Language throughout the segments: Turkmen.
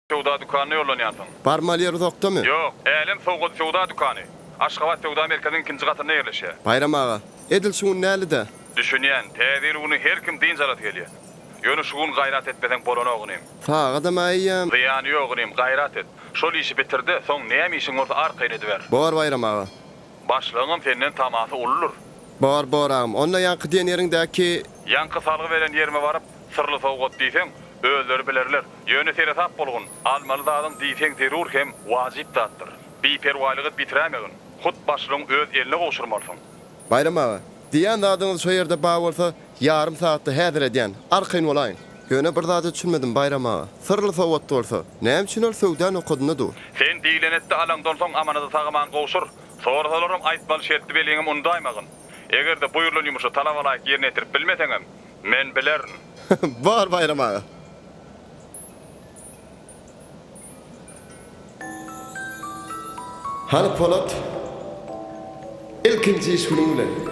Söwda dükanyna ýollanýansyň. Barmaly ýer uzakdamy? Ýok. Älem sowgady söwda dükany. Aşgabat söwda merkeziniň ikinji gatynda ýerleşýär. Baýram aga, edil şu gün däldi-dä. Düşünýän, Täze ýyl güni her kim dynç alasy gelýär. Ýöne şu gün gaýrat etmeseň bolanok inim. Sagadam-a eýýäm. Zyýany ýok inim, gaýrat et. Şol işi bitir-de, soň näme işiň bolsa arkaýyn ediber. Bor Baýram aga. Başlygyňam senden tamasy uludyr. Bor, bor agam. Onda ýaňky diýen ýeriňdäki. Ýaňky salgy beren ýerime baryp, Syrly sowgat diýseň, özleri bilerler. Ýöne seresap bolgun, almaly zadyň diýseň zerur hem wajyp zatdyr. Biperwaýlyk edip ýitiräýmegin. Hut başlygyň öz eline gowşurmalysyň. Baýram aga, diýýän zadyňyz şo ýerde bar bolsa, ýarym sagatda häzir edýän. Arkaýyn bolaýyň. Ýöne bir zada düşünmedim, Baýram aga. Syrly sowgat bolsa, näme üçin ol söwda nokadynda dur? Sen diýleni et-de alaňdan soň amanady sag-aman gowşur. Sorasalaram aýtmaly şertli belgiňem unudaýmagyn. Eger-de buýrulan ýumuşy talabalaýyk ýerine ýetirip bilmeseňem, men bilerin. Bor, Baýram aga. Hany Polat, ilkinji iş günüň bilen.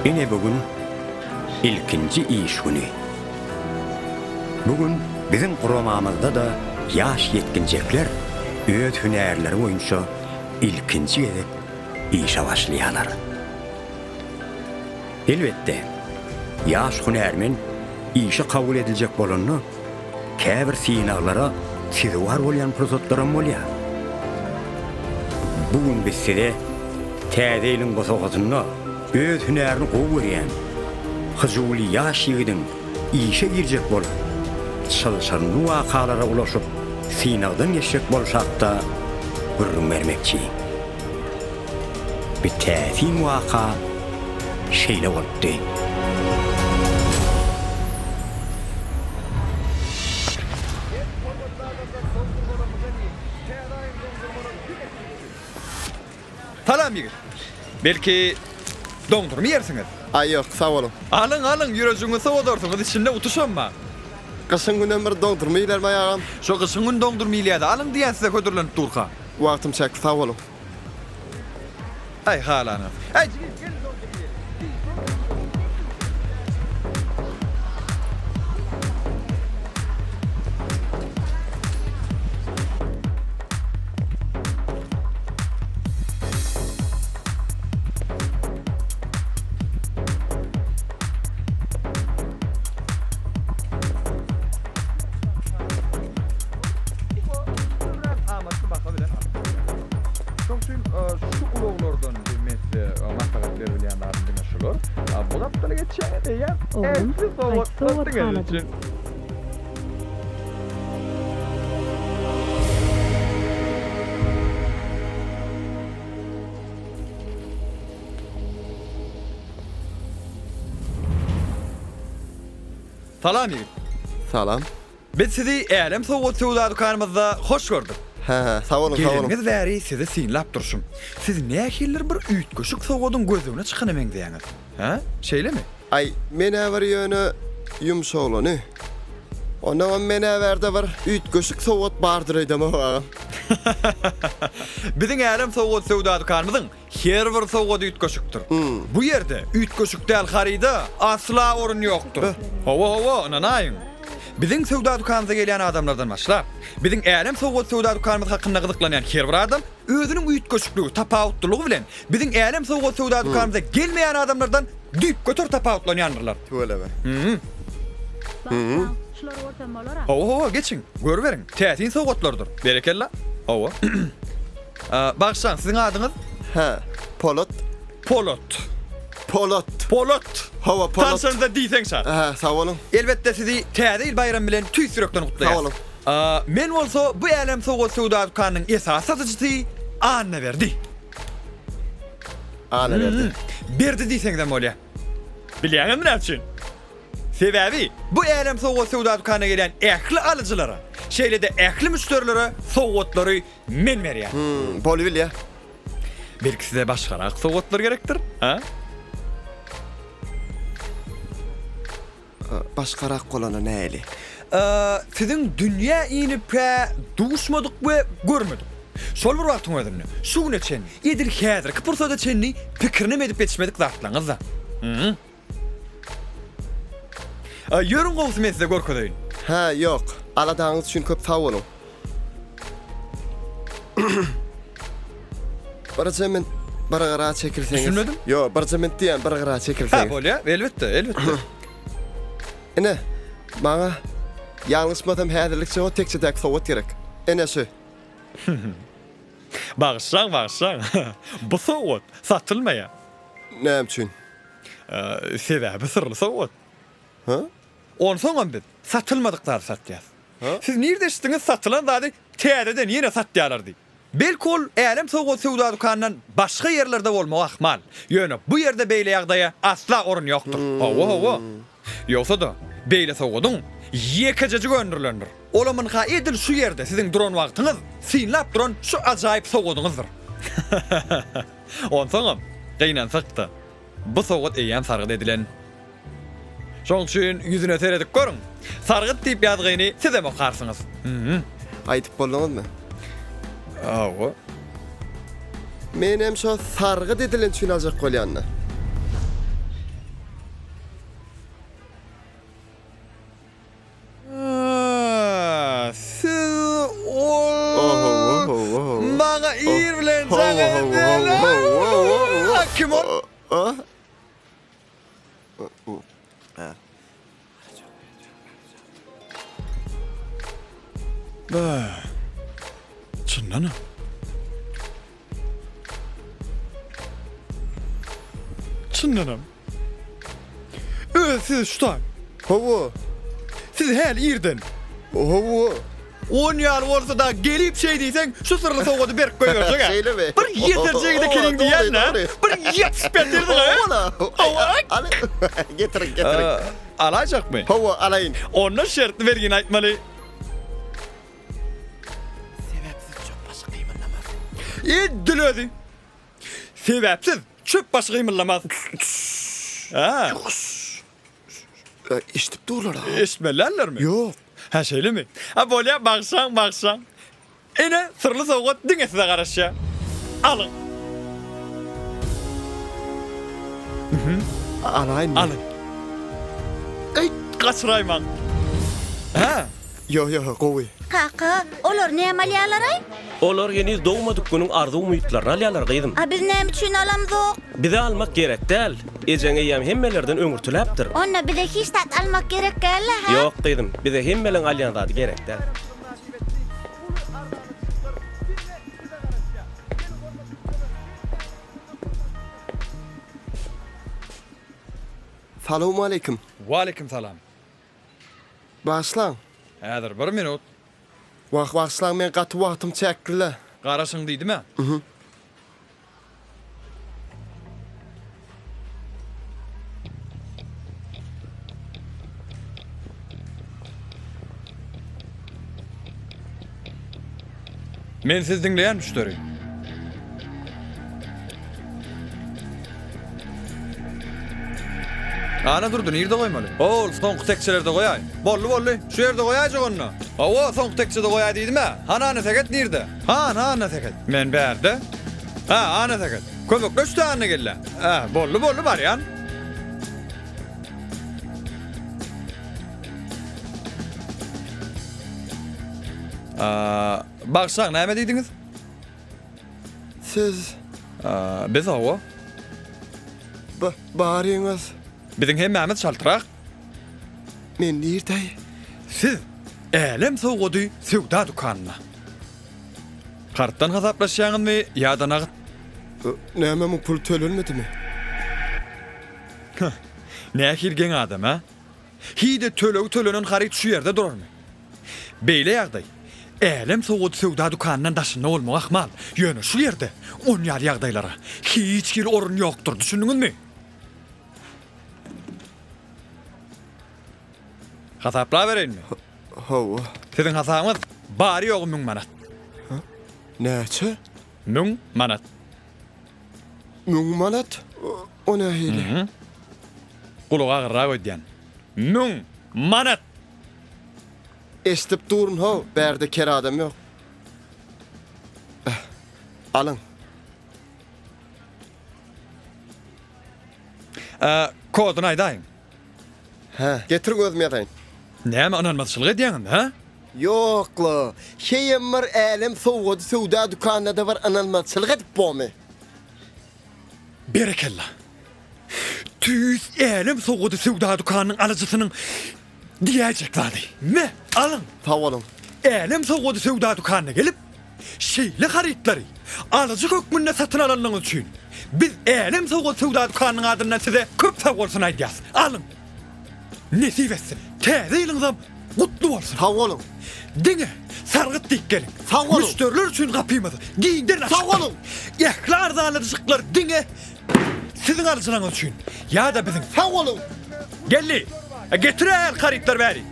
Ine bu gün ilkinji iş güni. Bu gün biziň guramamyzda-da ýaş ýetginjekler öz hünärleri boýunça ilkinji gezek işe başlaýarlar. Elbetde, ýaş hünärmen işe kabul ediljek bolanda, käbir synaglara sezewar bolýan pursatlaram bolýar. Bu gün biz size Täze ýylyň bosagasynda öz hünärini gowy görýän, hyjuwly ýaş ýigidiň işe girjek bolup, çylşyrymly wakalara ulaşyp, synagdan geçjek bolşy hakda gürrüň bermekçi. Bir täsin waka şeýle bolupdy. Salam ýigit. Belki doňdurma iýersiňiz? Aý ýok, sag boluň. Alyň, alyň, ýürejigiňizi sowadarsyňyz, içinde utuşam bar. Gyşyň günem bir doňdurma iýilermi agam? Şo gyşyň güni doňdurma iýilýär-de, alyň diýýän size hödürlenip durka. Wagtym çäkli, sag boluň. Aý halanyňyz. Äý jigim, gel doňdurma iýeli. Şoň üçin şu ulaglardan men size maslahat berilýän zadym diňe şular. Bu gapdala geçýäňiz eýýäm Oglum, ähli haýsy sowgatlar sowgat diňe haladyň? üçin. Salam ýigit. Salam. Biz sizi Älem sowgat söwda dükanymyzda hoş gördük. Hä, sag boluň, sag boluň. Geleniňiz bäri sizi synlap durşum. Siz nähilidir bir üýtgeşik sowgadyň gözlegine çykana meňzeýäňiz. Hä, şeýlemi? Aý, men-ä bir ýöne ýumuş oglany. Onnoňam men-ä bärde bir üýtgeşik sowgat bardyr öýdemok agam. Biziň Älem sowgat söwda dükanymyzyň Her bir sowgat üýtgeşikdir. Bu ýerde üýtgeşik däl haryda asla orun ýokdur. Hawa, hawa, ynanaýyň. Biziň söwda dükanymyza gelýän adamlardan başlap, biziň Älem sowgat söwda dükanymyz hakynda gyzyklanýan her bir adam özüniň üýtgeşikligi, tapawutlylygy bilen biziň Älem sowgat söwda dükanymyza gelmeýän adamlardan düýpgöter tapawutlanýandyrlar. Tüweleme. Bagyşlaň, şulary görsem bolar-a? Hawa, hawa, geçiň, görüberiň. Täsin sowgatlardyr. Berekella. Hawa. Bagyşlaň, siziň adyňyz? Hä, Polat. Polat. Polat. Polat. Hawa, Polat. Tanşanyňyza diýseň şat. Hä, sag boluň. Elbetde sizi Täze ýyl baýramy bilen tüýs ýürekden gutlaýas. Sag boluň. Men bolsa bu Älem sowgat söwda dükanynyň esasy satyjysy Annaberdi. Annaberdi. Berdi diýseňizem bolýar. Bilýäňizmi näme üçin? Sebäbi bu Älem sowgat söwda dükanyna gelýän ähli alyjylara, şeýle-de ähli müşderilere sowgatlary men berýän. Hmm, bolubilýär. Belki size başgarak sowgatlar gerekdir, a? Başgarak bolany näli? Siziň dünýä inip-hä duşmadyk we görmedik. Şol bir wagtyň özünde, şu güne çenli, edil häzirki pursada çenli pikirinem edip ýetişmedik zatlaryňyz-da. Ýörüň gowusy men size görkezeýin. Hä, ýok. Aladaňyz üçin köp sag boluň. Birje mint bir gyra çekilseňiz. Düşünmedim. Ýok, birje mint diýýän, bir gyra Hä, çekilseňiz. bolýa, elbetde, elbetde. Ine, maňa ýalňyşmasam häzirlikçe o tekjedäki sowgat gerek. Ine şu. Bagyşlaň, bagyşlaň. Bu sowgat satylmaýar. Näme üçin? Sebäbi syrly sowgat. Hä? Onsoňam biz satylmadyk zady satýas. Siz nirde eşitdiňiz satylan zady täzeden ýene satýalar diýip. Belki ol Älem sowgat söwda dükanyndan başga ýerlerde bolmagy ahmal. Ýöne bu ýerde beýle ýagdaýa asla orun ýokdur. Hawa, hawa. Ýogsa-da, beýle sowgadyň ýekejejigi öndürilendir. Olam ynha edil şu ýerde siziň duran wagtyňyz synlap duran şu ajaýyp sowgadyňyzdyr. Onsoňam, gynansak-da, bu sowgat eýýäm sargyt edilen. Şoň üçin ýüzüne seredip görüň. Sargyt diýip ýazgyny sizem okarsyňyz. Aýdyp bolduňyzmy? Hawa. Menem şo sargyt edilen üçin aljak bolýan-da. Siz ol maňa ir bilen jaň eden. Kim ol? Çyndanam. Çyndanam. Öz siz şu taý. Hawa. Siz häli irden. Hawa. On ýaly bolsa da gelip şeý diýseň, şu syrly sowgady berip goýberjek-ä. Şeýlemi? Bir ýeterjegi-de keliň diýýän-dä. Bir ýetişip ýatyrdyň-a. Hawa. Aly. Getiriň, getiriň. Alaýjakmy? Hawa, alaýyn. Onda şertli bergini aýtmaly. Sebäpsiz çöp başy gymyldamaz. Edil özi. Sebäpsiz çöp başy gymyldamaz. Hä. Eşidip durlar-a. Eşitmelilermi? Ýok. Hä, şeýlemi? A bolýa, bagyşlaň, bagyşlaň. Ine, syrly sowgat diňe size garaşýar. Alyň. Alaýynmy? Alyň. Eý, gaçyraýmaň. Hä? Ýok, ýok, gowy. Kaka, olar näme alýarlar-aý? Olar heniz dogmadyk günüň arzuw-umytlaryny alýarlar, gyzym. A biz näme üçin alamzok? Bize almak gerek däl. Ejeň eýýäm hemmelerden öňürtiläpdir. Onda bize hiç zat almak gerek däl-le, hä? Ýok, gyzym, bize hemmeleň alýan zady gerek däl. Salowmaleýkim. Waleýkim salam. Bagyşlaň. Häzir bir minut. Wah, bagyşlaň, men gaty wagtym çäkli-le. Garaşyň diýdim-ä. Men sizi diňleýän müşderi. Ana durdy, nirde goýmaly? Ol soňky tekjelerde goýaý. Boldy, boldy. Şu ýerde goýaýjak onda. Hawa, soňky tekjede goýaý diýdim-ä. Hany Annasähet nirde? Hany Annasähet? Men bärde. Hä, Annasähet. Kömekleş-dä Annagellä. Hä, boldy, boldy, barýan. Bagyşlaň, näme diýdiňiz? Siz. Biz hawa. Baryňyz. Biziň hemmämiz çaltrak. Men nirde? Siz Älem sowgady söwda dükanynda. Kartdan hasaplaşýaňyzmy ýa-da nagt? Näme muň puly tölenmedimi? Heh, nähili geň adam, a? Hiý-de tölegi tölenen haryt şu ýerde durarmy? Beýle ýagdaý Älem sowgady söwda dükanyndan daşynda bolmagy ahmal, ýöne şu ýerde on ýaly ýagdaýlara hiç hili orun ýokdur, düşündiňizmi? Hasaplabereýinmi? Hawa. Siziň hasabyňyz bary-ýogy müň manat. Näçe? Müň manat. Müň manat? O nähili? Gulagy agyrrak öýdýän. Müň manat! Eşidip durun how, bärde ker adam ýok. Eh, alyň. Koduny aýdaýyň. Hä, getiriň özüm ýazaýyn. Näme ynanmazçylyk edýäňizmi, hä? Ýok-la, heýem bir älem sowgady söwda dükanynda-da bir ynanmazçylyk edip bormy? Berekella! Tüýs älem sowgady söwda dükanynyň alyjysynyň diýäýjek zady. Me, alyň! Sag boluň. Älem sowgady söwda dükanyna gelip, şeýle harytlary alyjy hökmünde satyn alanlygyňyz üçin, biz Älem sowgady söwda dükanynyň adyndan size köp sagbolsun aýdýas. Alyň! Nesip etsin! Täze ýylyňyzam gutly bolsun! Sag boluň! Diňe sargyt diýip geliň! Sag boluň! Müşderiler üçin gapymyz giňden açykdyr! Sag boluň! Ähli arzanladyşyklar diňe siziň alyjylaryňyz üçin ýa-da biziň. Sag boluň! Geldi! Getir-ä harytlary bäri!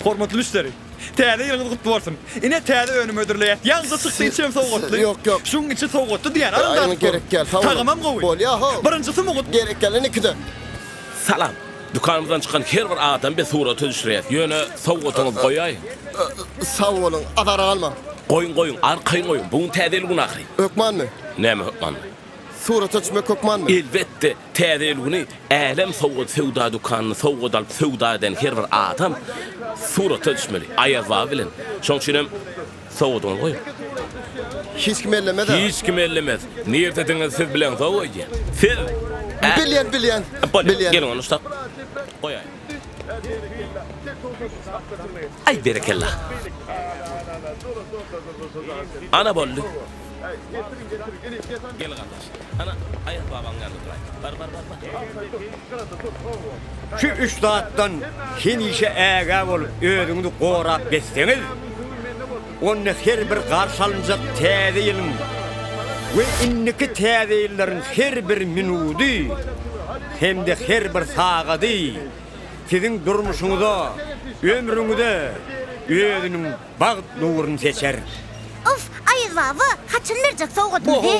Hormatly müşderi! Täze ýylyňyz gutly bolsun! Ine täze önüm hödürleýäs. Ýaňja çykdy içem sowgatly. Ýok ýok. Şuň içi sowgatly diýýän. Alyň dadyp görüň. Gerek däl sag boluň. Tagamam gowy. Bolýa how. Birinjisi mugut. Gerek däl indikide. Salam. Dükanymyzdan çykan her bir adamy biz surata düşürýäs. Ýöne sowgatyňyzy goýaýyň. Sag boluň. Azara galmaň. Goýuň goýuň. Arkaýyn goýuň. Bu gün täze ýyl güni ahyry. Hökmanmy? Näme hökmanmy? Surata düşmek hökmanmy? Elbetde, Täze ýyl güni Älem sowgat söwda dükanynda sowgat alyp söwda eden her bir adam surata düşmeli, Aýaz baba bilen. Şoň üçin hem sowgadyňyzy goýuň. Hiç kim ellemez-ä. Hiç kim ellemez. Nirdediňiz siz bileňzok öýdýän. Siz Ä. Bilýän, bilýän. Bolýar, Bilýän. geliň onda şutak. Goýaýyň. Aý berekella. Ana boldy. Gel gardaş. Ana, Aýaz babaň ýanynda duraý. Bar, bar, bar, bar. Şu üç zatdan hemişe ägä bolup özüňizi gorap gezseňiz, onda her bir garşy alynjak täze ýylyň we indiki täze ýyllaryň her bir minudy hem-de her bir sagady siziň durmuşyňyza, ömrüňize özüniň Bagt nuruny seçer. Uf, Aýaz baba, haçan berjek sowgadymyzy?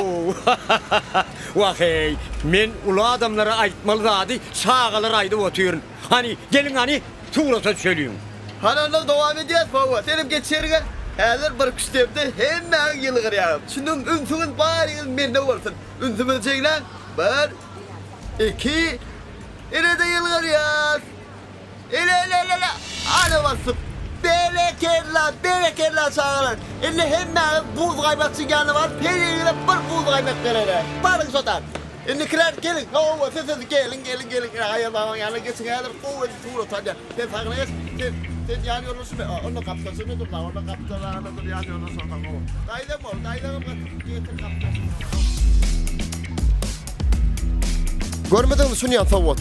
Wah-eý, men uly adamlara aýtmaly zady çagalara aýdyp otyryn. Hany, geliň hany, surata düşeliň. Hany onda dowam edýäs baba, senem geç ýeriňe. Häzir bir küştdepdi hemmäňiz ýylgyrýaňyz. Şundan ünsüňiz baryňyz mende bolsun. Ünsümizi jegläň. Bir, iki, ine-de ýylgyrýas. Ele-ele-ele-ele! Ana basyp! Berekella! Berekella çagalar! Indi hemmäňiz buz gaýmakçyň ýanyna baryp, her biriňize bir buz gaýmak bererin. Baryň şodan! Indikiler geliň! Hawa, siz siz geliň, geliň, geliň. Ine, Aýaz babaň ýanyna geçiň häzir gowy edip surat alýan. Sen sagyna geç. Sen, sen ýan ýoldaşymy? A, onda gapdalçyny dur, onda gapdalragyna dur, ýan ýoldaş bolsaň gowy. Daýzam bol, daýzaňam gatyr, getir gapdalçyny. Görmediňmi şunýan sowgat?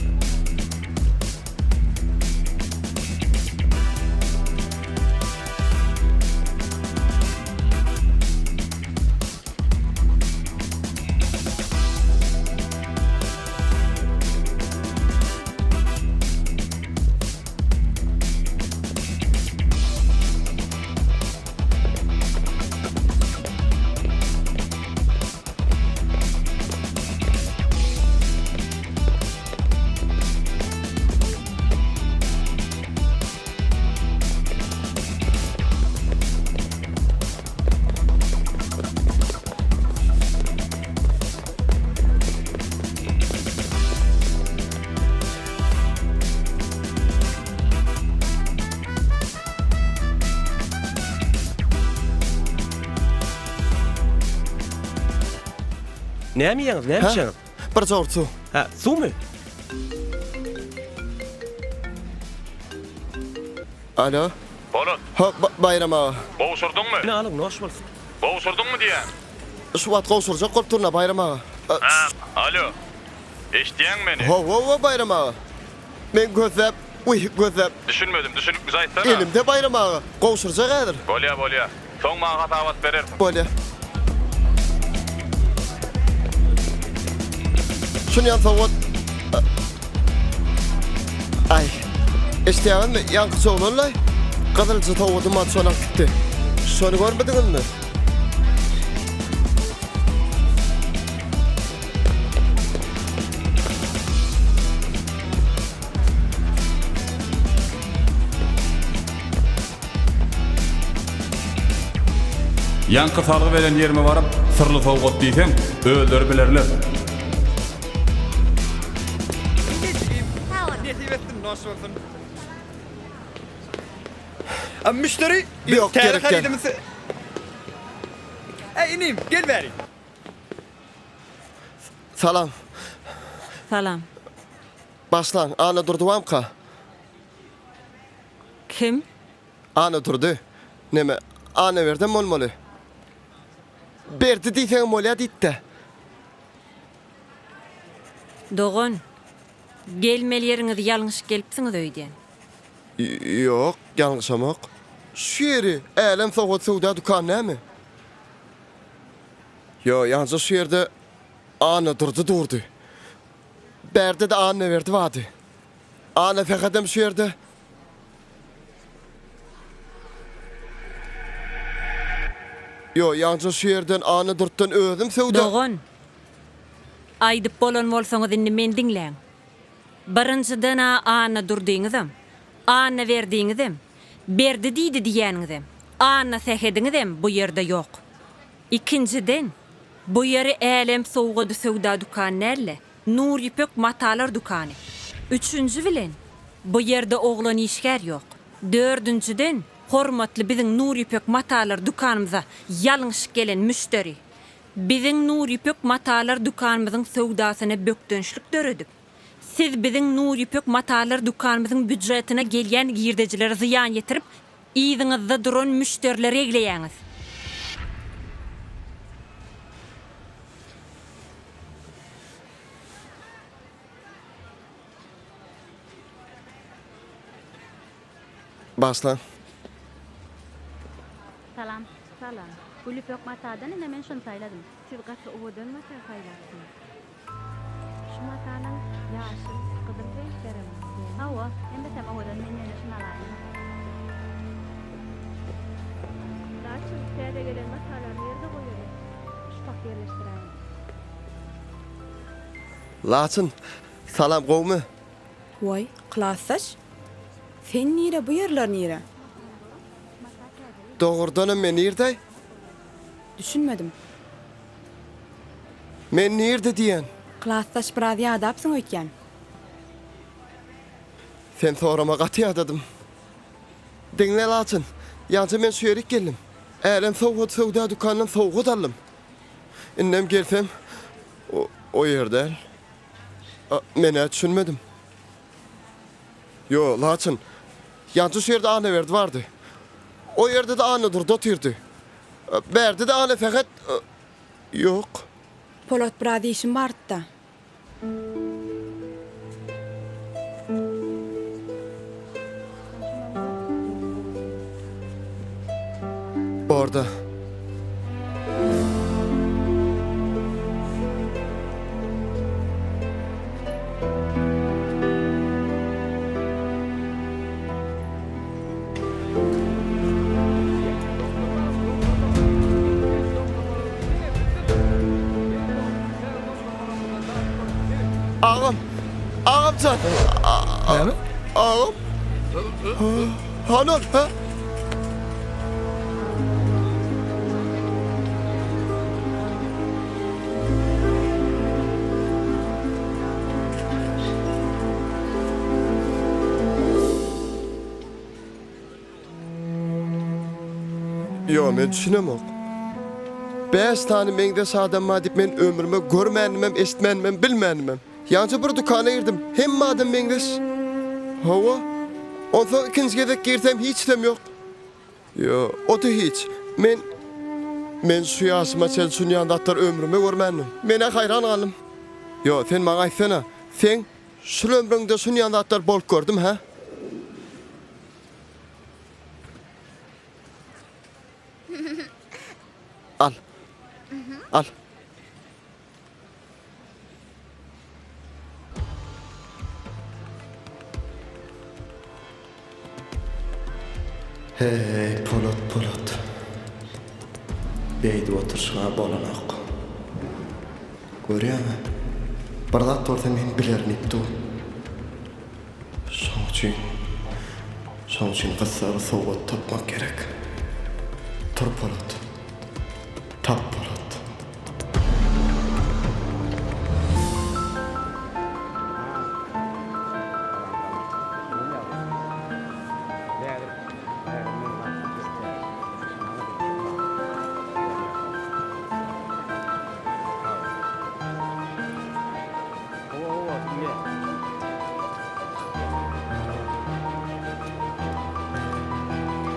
Näme iýýäňiz, näme içýäňiz? Bir jort suw. Hä, suwmy? Alo. Bolat. Ha, Baýram aga. Gowşurdyňmy? Ine alyň, noş bolsun. Gowşurdyňmy diýýän? Şu wagt gowşurjak bolup durun-a, Baýram aga. Hä, alo. Eşidýäňmi meni? Hawa, hawa, Baýram aga. Men gözläp, wiý, gözläp. Düşünmedim, düşünipmiş aýtsana. Elimde Baýram aga, gowşurjak häzir. Bolýa, bolýa. Soň maňa hasabat berersiň. Bolýa. Şunýam sowgat. Aý. Eşidýäňizmi, ýaňkyja oglanlaý? Gyzylja sowgadym bar, şony alyp gitdi. Şony görmediňizmi? Ýaňky salgy beren ýerime baryp, syrly sowgat diýseň, özleri bilerler. Nesip etsin, noş bolsun. A müşderi, biz Ýok, täze gerek däl. harydymyzy Äý, inim, gel bäri. Salam. Salam. Başlaň, Annadurdy bamka? Kim? Annadurdy. Neme, Annaberdem bolmaly. Berdi diýseňem bolýa diýdi-dä. Dogan, gelmeli ýeriňizi ýalňyş gelipsiňiz öýdýän. Ýok, ýalňyşamok. Şu ýeri Älem sowgat söwda dükany näme? Ýo, ýaňja şu ýerde Annadurdy durdy. Bärde-de Annaberdi bardy. Annasähedem şu ýerde. Ýo, ýaňja şu ýerden Annadurtdan özüm söwda. Dogan, aýdyp bolan bolsaňyz indi meni diňläň. Birinjiden-ä Annadurdyňyzam, Annaberdiňizem, Berdi diýdi diýýäniňizem, Annasähediňizem bu ýerde ýok. Ikinjiden, bu ýeri Älem sowgady söwda dükany däl-de, Nur ýüpek matalar dükany. Üçünji bilen, bu ýerde oglan işgär ýok. Dördünjiden, hormatly biziň Nur ýüpek matalar dükanymyza ýalňyşyp gelen müşderi, biziň Nur ýüpek matalar dükanymyzyň söwdasyna bökdençlik döredip, siz biziň Nur ýüpek matalar dükanymyzyň býujetine gelýän girdejilere zyýan ýetirip, Yzyňyzda duran müşderileri egleýäňiz. Başla. Salam. Salam. Gül ýüpek matadan ine men şuny saýladym. Siz gaty owadan mata saýlapsyňyz. Şu matanyň ýaşyl, gyzyl reňklerem bar. Hawa, hemmesem owadan, men ýöne şuny alaýyn. Laçyn, täze gelen matalary nirde goýaly? Şupak ýerleşdiräýiň. Laçyn, salam gowmy? Waý, klasdaş? Sen nire, bu ýerler nire? Dogrudanam men nirdeý? Düşünmedim. Men nirde diýen? Klasdaş biraz ýadapsyň öýtýän. Sen sorama gaty ýadadym. Diňle Laçyn, ýaňja men şu ýerik geldim. Älem sowgat söwda dükanyndan sowgat aldym. Indem gelsem o ýer däl. Men-ä düşünmedim. Ýo, Laçyn, ýaňja şu ýerde Annaberdi bardy. O ýerde-de Annadurdy otyrdy. Bärde-de Annasähet Ýok. Polat biraz işim bardy-da. Borda. Agam! Agam jan! Näme? Agam! Hany ol, ha? Ýo, men düşünemok. Bäş sany meňzeş adam bar diýip men ömrüme görmänimem, eşitmänimem, bilmänimem. Ýaňja bir dükana girdim, hemme adam meňzeş. Hawa. Onsoň ikinji gezek girsem hiçisem ýok. Ýo, o-da hiç. Men Men şu ýaşyma çenli şunýan zatlary ömrüme görmändim. Men-ä haýran galdym. Ýo, sen maňa aýtsana, seň şul ömrüňde şunýan zatlar bolup gördümi, hä? Al. Al. Heý, Polat, Polat. Beýdip oturyşyň-a bolanok. Görýäňmi? Bir zat bolsa men bilerin diýip dur. Şoň üçin, şoň üçin gyssagly sowgat tapmak gerek. Tur, Polat. Tap, Polat.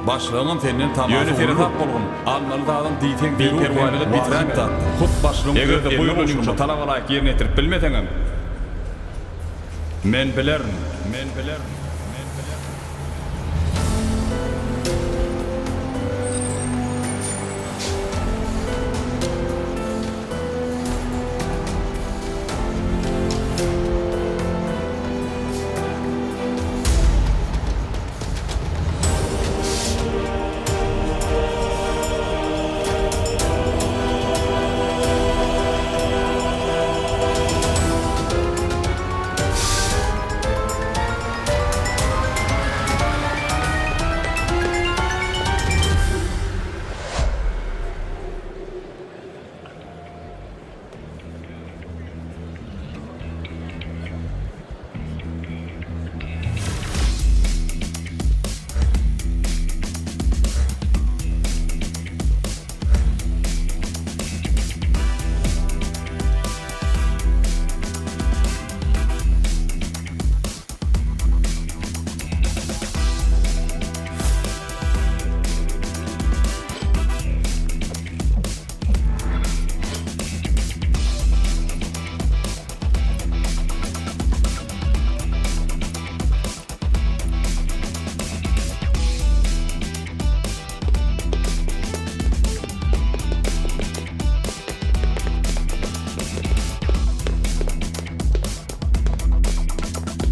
Başlygyňam senden tamasy Ýöne seresap bolgun, almaly zadyň diýseň zerur hem wajyp zatdyr. Hut başlygyň Eger-de buýrulan ýumşy talabalaýyk ýerine ýetirip bilmeseňem, men bilerin, men bilerin, men bilerin.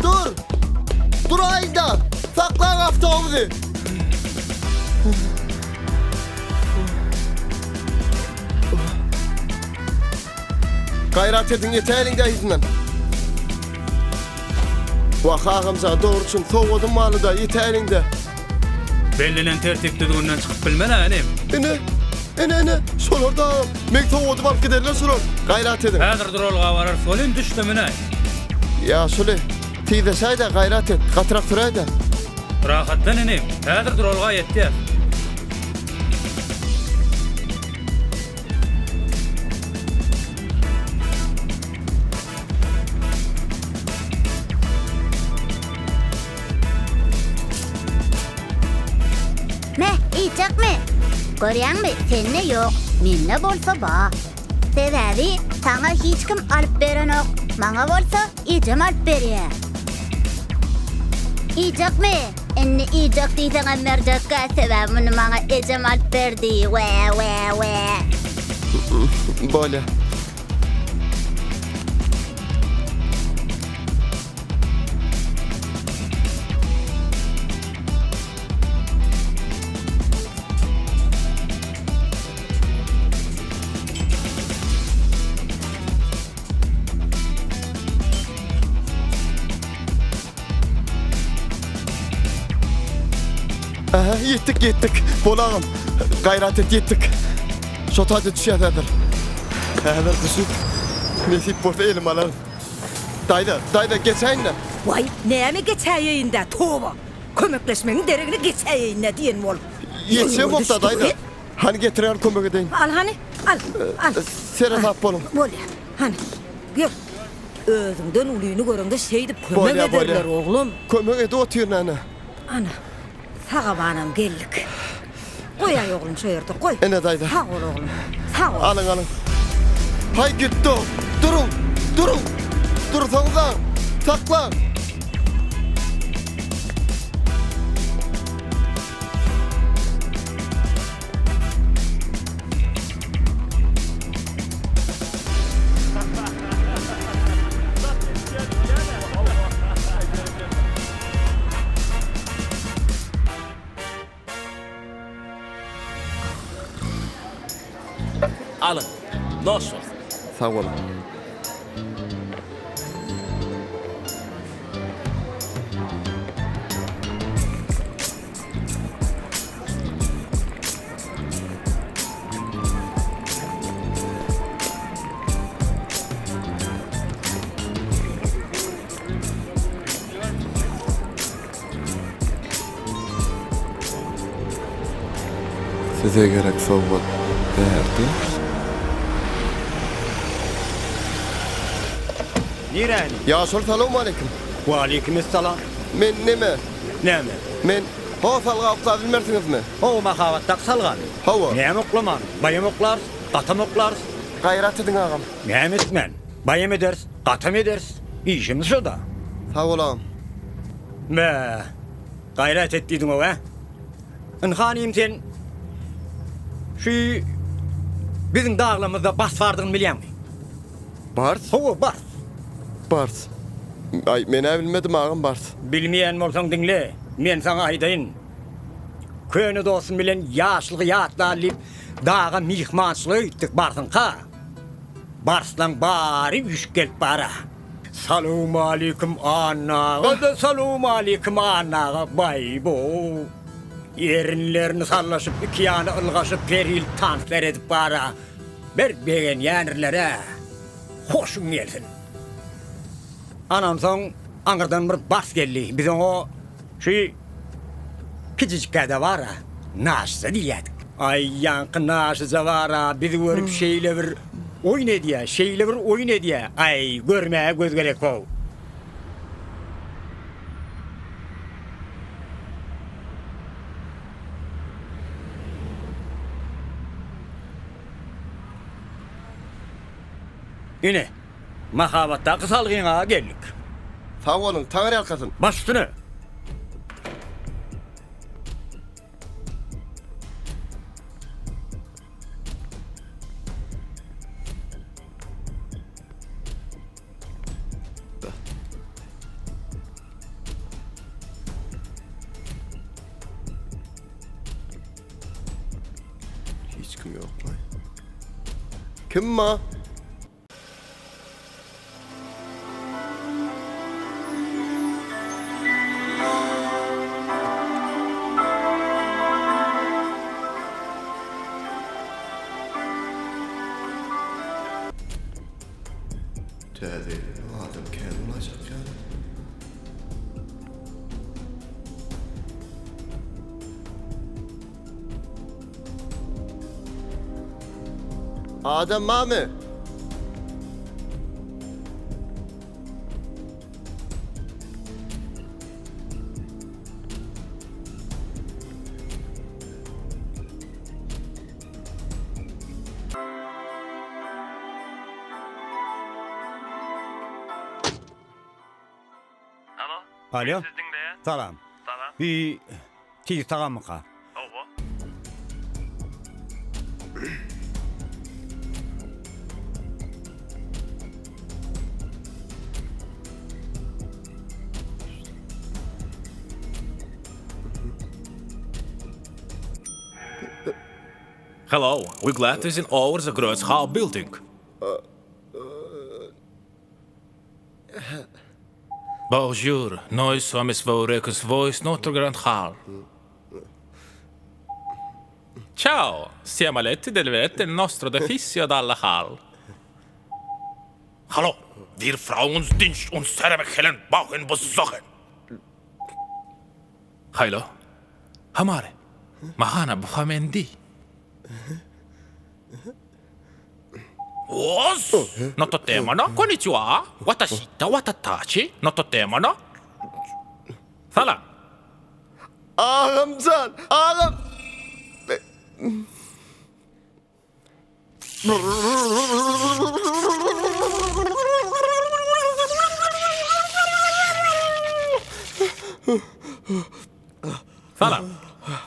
Dur! Duraýyň-da! Saklaň awtobusy! Gaýrat ediň ýetäýeliň-dä yzyndan. Wah, agamjan, dogruçyn, sowgadym barly-da, ýetäýeliň-dä. Bellenen tertip-düzgünden çykyp bilmen-ä, inim. Ine, ine, ine, şolar-da agam. Meň sowgadymy alyp giderler şolar. Gaýrat ediň. Häzir duralga bararys welin, düş-de münäý. Ýaşuly, tizleşäý-dä, gaýrat et, gatyrak süräý-dä. Rahatlan inim, häzir duralga ýetýäs. Me, iýjekmi? Görýäňmi, sende ýok, mende bolsa bar. Sebäbi saňa hiç kim alyp berenok, maňa bolsa ejem alyp berýär. Iýjekmi? Indi iýjek diýseňem berjekgä, sebäbi muny maňa ejem alyp berdi. We, we, we. Bolýa. Aha, ýetdik, ýetdik. Bol agam. Gaýrat et, ýetdik. Şo taýda düşýäs häzir. Häzir düşüp, nesip bolsa elime alaryn. Daýza, daýza, geçäýin-dä. Waý, näme geçäýeýin-dä, toba! Kömekleşmegiň deregine geçäýeýin-dä diýen bolup. Ýetişemok-da, daýza. Hany getirer, kömek edeýin. Al hany, al, al. Seresap boluň. Bolýar, hany, gel. Özüňden ulyny göreňde şeýdip kömek ederler, oglum. Kömek edip otyryn ana. Ana, sag-amanam geldik. Goýaý oglum şo ýerde, goý. Ene daýza. Sag bol oglum, sag bol. Alyň, alyň. Haý gitdi-ow. Duruň, duruň. Dursaňyzaň! Saklaň! Alyň, noş bolsun. Sag boluň. Size gerek sowgat bärde. Niräni? Ýaşuly salowmaleýkim. Waleýkimessalam. Men neme? Näme? Men ho salga okla bilmersiňizmi? Ho mahabatdaky salgamy? Hawa. Näme oklaman? Baýam oklarys, gatam oklarys. Gaýrat ediň agam. Näme etmän? Baýam ederis, gatam ederis. Işimiz şo-da. Sag bol agam. Bä, gaýrat et diýdiň-ow, ä? Ynha inim sen şu biziň daglarymyzda bars bardygyny bilýäňmi? Bars? Hawa, bars. Bars. Aý, men-ä bilmedim agam bars. Bilmeýän bolsaň diňle, men saňa aýdaýyn. Köne dostum bilen ýaşlygy ýatlaly diýip, daga myhmançylyga gitdik barsyňka. Barslaň bary üýşüp gelip bara. Salowmaleýkim Anna aga-da salowmaleýkim Anna aga baý-bo. Erinlerini sallaşyp iki ýana ylgaşyp her hili tanslar edip bara. Bir begenýänirler-ä. Hoşuň gelsin. Anamsoň aňyrdan bir bars geldi. Biz oňa şu kiçijikkä-de bar-a, Naşyja diýýärdik. Aý, ýaňky Naşyja bar-a, bizi görüp şeýle bir oýun edýä, şeýle bir oýun edýä. Aý, görmäge göz gerek-ow. Ine, mahabatdaky salgyňa geldik. Sag boluň, Taňryýalkasyn. Baş üstüne! Hiç kim ýokmy? Kim ba? Täze ýyl adam kän bolaýjak ýaly. Adam barmy? Alo. Salam. Salam. Bir tiz tagammyka? Hawa. Hello, we glad to in over the Gross Hall building. Bonjour, noi somos Vaurecus Voice Notre Grand Hall. Ciao, siamo letti del vedere il nostro defissio dalla Hall. Hallo, wir Frauen sind uns helen bauen besochen. Haylo, hamare, mahana buhamendi. おっのとてものこんにちは私とわたたちのとてものサラ Agamjan, agam. Salam.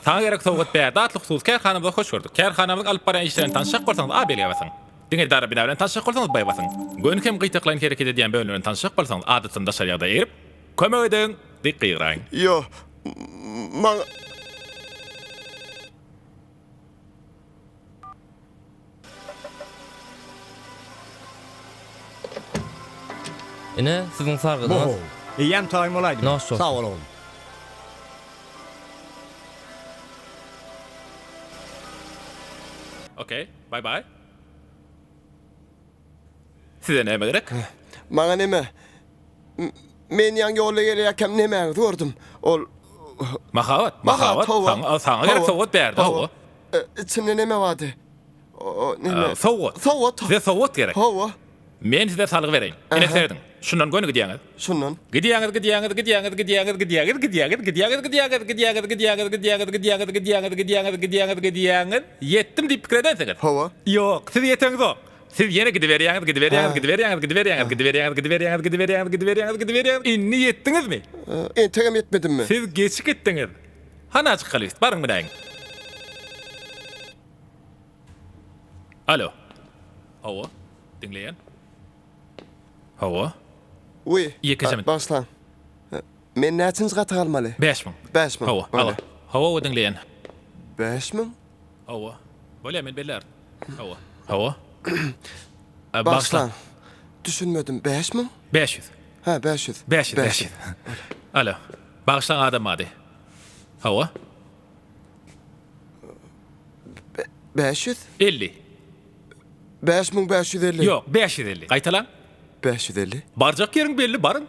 Saňa gerek sowgat bärde atly hususy kärhanamyza hoş gördük. Kärhanamyzyň alyp barýan işleri bilen tanyşjak bolsaňyz A belgä basyň. Diňe edara bina bilen tanyşjak bolsaňyz B basyň. Göni hem gytaklaýyn hereket edýän bölüm bilen tanyşjak bolsaňyz adatdan daşary ýagdaýa girip, Kömek ediň! Diýip gygyraýyň. Ýo, maňa. Ine, siziň sargydyňyz. Bohow, eýýäm taýyn bolaýdymy? Noş bolsun. Sag bol oglum. Okey, baý baý. Size näme gerek? Maňa neme? Men ýaňy ýolda gelýärkäm nemäňizi gördüm. Ol Mahabat, mahabat. Saňa, saňa gerek sowgat bärde, hawa. Içinde neme bardy? O, neme? Sowgat. Sowgat. Size sowgat gerek. Hawa. Men size salgy bereýin. Ine serediň. Şundan göni gidýäňiz. Şundan. Gidýäňiz, gidýäňiz, gidýäňiz, gidýäňiz, gidýäňiz, gidýäňiz, gidýäňiz, gidýäňiz, gidýäňiz, gidýäňiz, gidýäňiz, gidýäňiz, gidýäňiz, gidýäňiz, gidýäňiz, gidýäňiz. Ýetdim diýip pikir edensiňiz. Hawa. Ýok, siz ýeteňzok. Siz ýene gidiberýäňiz, gidiberýäňiz, gidiberýäňiz, gidiberýäňiz, gidiberýäňiz, gidiberýäňiz, gidiberýäňiz, gidiberýäňiz, gidiberýäňiz. Indi ýetdiňizmi? Entegem ýetmedimmi? Siz geçip gitdiňiz. Hany açyk list, baryň münäýiň. Alo. Hawa, diňleýän. Hawa. Wiý, Ýekeje minut. bagyşlaň. Men näçinji gata galmaly? 5000. 5000. Hawa, alo. Hawa, hawa, diňleýän. 5000? Hawa. Bolýar, men bellärin. Hawa. Hawa. Bagyşlaň. Düşünmedim. 5000? 500. Hä, 500. 500, 500. Alo. Bagyşlaň adam ady. Hawa. 500? 50. 5550. Ýok, 550. Gaýtalaň. 550. Barjak ýeriň belli, baryň.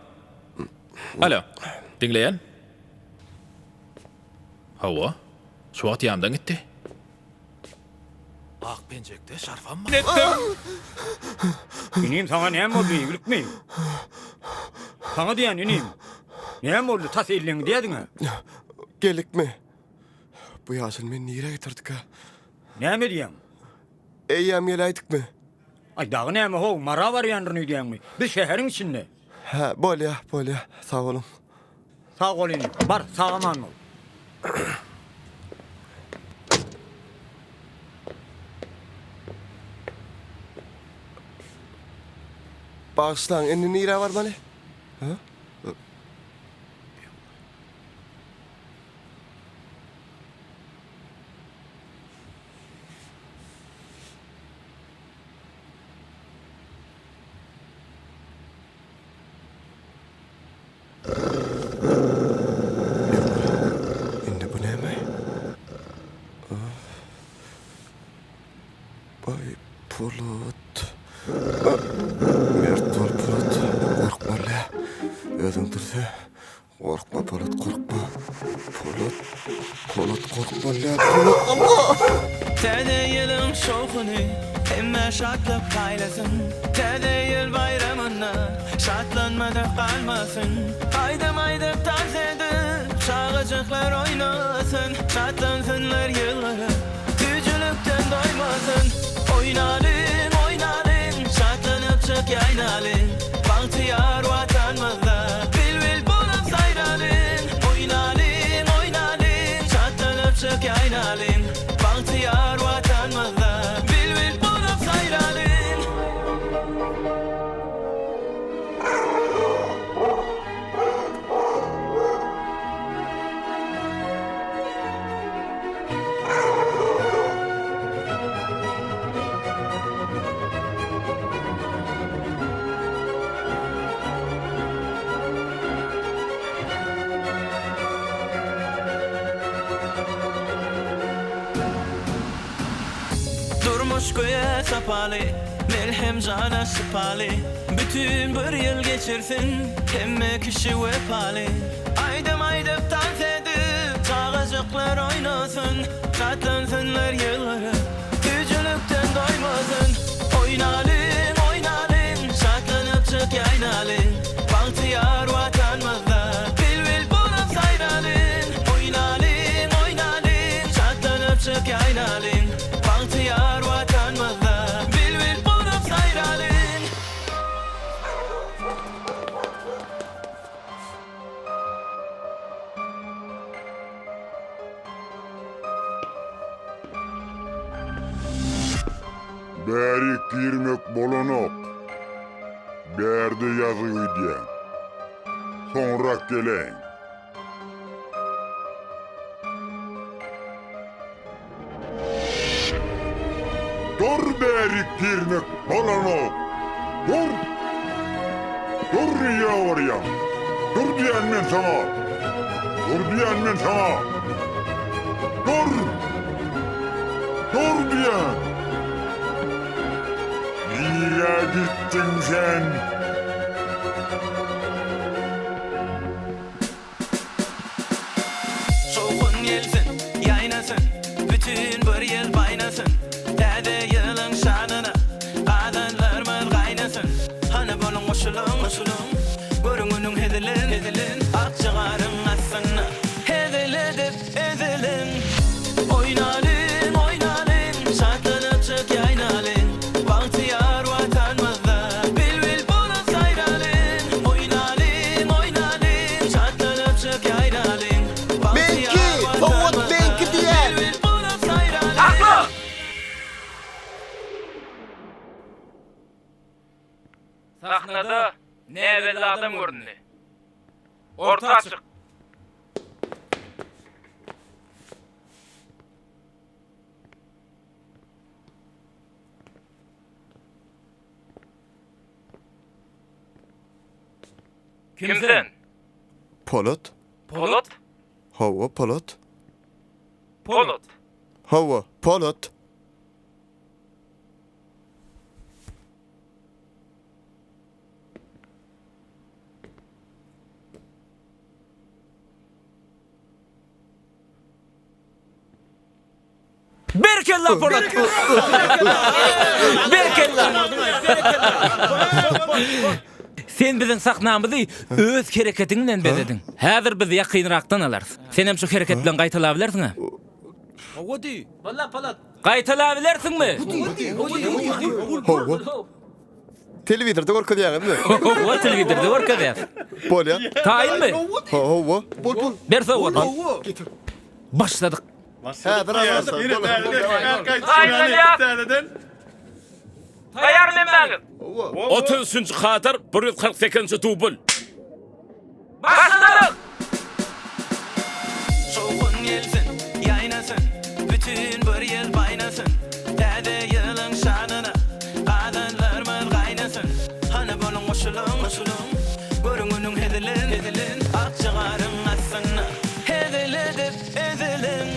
Alo. Diňleýän. Hawa. Şu wagt ýanymdan gitdi. Ak penjekde şarfam bar. Etdim. Inim saňa näme boldy ýiglikmi? Saňa diýýän inim. Näme boldy tas elleňi diýediňä. Gelikmi? Bu ýaşuly meni nirä getirdikä? Näme diýýäň? Eýýäm geläýdikmi? Aý dagy näme how, Mara barýandyryn öýdýäňmi? Biz şäheriň içinde. Hä, bolýa, bolýa. Sag boluň. Sag bol inim. Bar, sag-aman bol. Bagyşlaň, indi nirä barmaly? Hä? Indi bu näme? Baý Polat. Mert bol Polat. Gorkma le. Özüň dürse. Gorkma Polat gorkma. Polat. Polat gorkma le. Polat Allah. Täze ýylyň şowhuny hemmä şatlyk paýlasyn Täze ýyl baýramynda şatlanmadyk galmasyn Aýdym aýdyp tans edip çagajyklar oýnasyn Şatlansynlar ýylgyryp süýjülikden doýmasyn Oýnalyň oýnalyň şatlanypjyk ýaýnalyň Bagtyýar Watanymyzda bilbil bolup saýralyň Oýnalyň oýnalyň şatlanypjyk ýaýnalyň Bagtyýar Watanymyzda bilbil bolup saýralyň. Durmuş göýä sapaly, melhem jana şypaly, Bütin bir ýyl geçirsin hemme kişi wepaly. Aýdym aýdyp tans edip çagajyklar oýnasyn, Şatlansynlar ýylgyryp, süýjülikden doýmasyn. Oýnalyň, oýnalyň, şatlanypjyk ýaýnalyň, Bagtyýar Watanymyzda bilbil bolup saýralyň. Oýnalyň, oýnalyň, şatlanypjyk ýaýnalyň, Bagtyýar Watanymyzda bilbil bolup saýralyň. girmek bolanok. Bärde ýazgy gidýäň. Soňrak geläýiň. Dur bärik girmek bolanok. Dur! Dur nirä barýaň? Dur diýýän men saňa! Dur diýýän men saňa! Dur! Dur diýýän! Nirä gitdiň sen? Şowhun gelsin, ýaýnasyn, Bütin bir ýyl baýnasyn. Täze ýylyň şanyna Gazanlarymyz gaýnasyn. Hany boluň goşulyň, goşulyň, Görüň günüň hezilin, hezilin, Akja garyň astynda Hezil edip eziliň. Oýnalyň, oýnalyň, Şatlanypjyk ýaýnalyň, Bagtyýar Watanymyzda Bilbil bolup saýralyň. Oýnalyň, oýnalyň, Şatlanypjyk ýaýnalyň, Meňki, Bagtyýar sowgat Watanymyzda meňki diýýän. Bilbil bolup saýralyň. Sakla! Sahnada näbelli adam göründi. Orta çyk! Kim sen? Polat. Polat? Hawa, Polat. Polat. Hawa, Polat. Berekella Polat! Berekella! Sen biziň sahnamyzy öz hereketiň bilen bezediň. Häzir biz ýakynrakdan alarys. Senem şu hereket bilen gaýtalabilersiň-ä. Hawa diý. Walla Polat. Gaýtalabilersiňmi? Hawa. Telewizorda görkezýäňizmi? Hawa, telewizorda görkezýäs. Bolýa. Taýynmy? Hawa. Bol bol. Ber sowgady. Getir. Başladyk. Häzir alarsyň. Gaýtalýas. Taýýar hemmäňiz. 33-nji kadr, 148-nji dubl. Başladyk! Şowhun gelsin, ýaýnasyn, Bütin bir ýyl baýnasyn. Täze ýylyň şanyna Gazanlarymyz gaýnasyn. Hany boluň goşulyň, goşulyň, Görüň günüň hezilin, hezilin, Akja garyň astynda Hezil edip eziliň.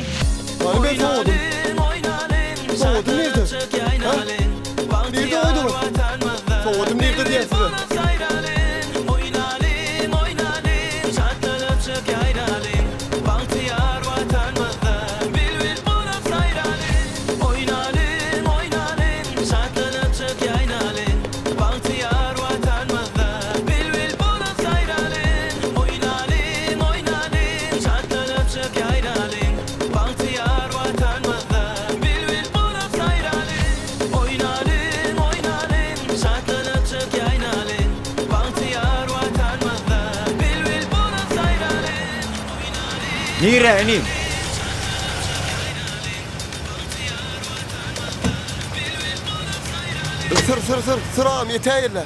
Hany men sowadym. Oýnalyň, oýnalyň, Sowadym nirde? Şatlanypjyk Ha? ýaýnalyň. Nirde Bagtyýar goýduňyz? Watanymyzda Sowadym nirde Bilbil diýýän size. bolup saýralyň. Oýnalyň, oýnalyň, Şatlanypjyk ýaýnalyň. Bagtyýar Watanymyzda Bilbil bolup saýralyň. Oýnalyň, oýnalyň, Şatlanypjyk ýaýnalyň. Bagtyýar Watanymyzda Bilbil bolup saýralyň. Oýnalyň, oýnalyň, Şatlanypjyk ýaýnalyň. Bagtyýar Watanymyzda Bilbil bolup saýralyň. Oýnalyň, oýnalyň, Şatlanypjyk ýaýnalyň. Bagtyýar Watanymyzda Bilbil bolup saýralyň. Nirä inim? Syr syr syr syr agam ýetäýeli.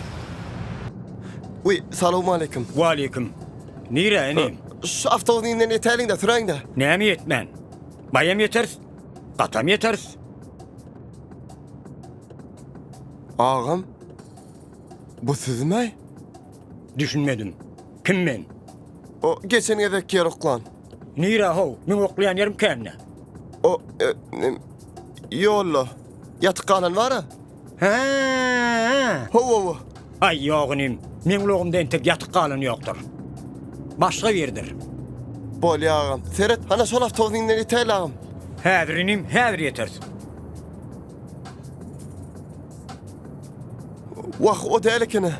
Wiý, salowmaleýkim. Waleýkim. Nirä inim? Şu awtobusyň yzyndan ýetäliň-dä, süräýiň-dä. Näme ýetmän? Baýam ýeteris, gatam ýeteris. Agam, bu sizmi-aý? Düşünmedim. Kim men? O geçen gezekki ýer oklan. Nirä how? Meň oklaýan ýerim kände. O, ýolda ýatyp galan bar-a. Hä-ä-ä! Hawa-wa. Aý, ýok inim, meň ulagymda entek ýatyk galan ýokdur. Başga biridir. Bolýa agam. Seret, hana şol awtobusyň yzyndan ýetäýli agam. Häzir inim, häzir ýeteris. Wah, o däl eken-ä.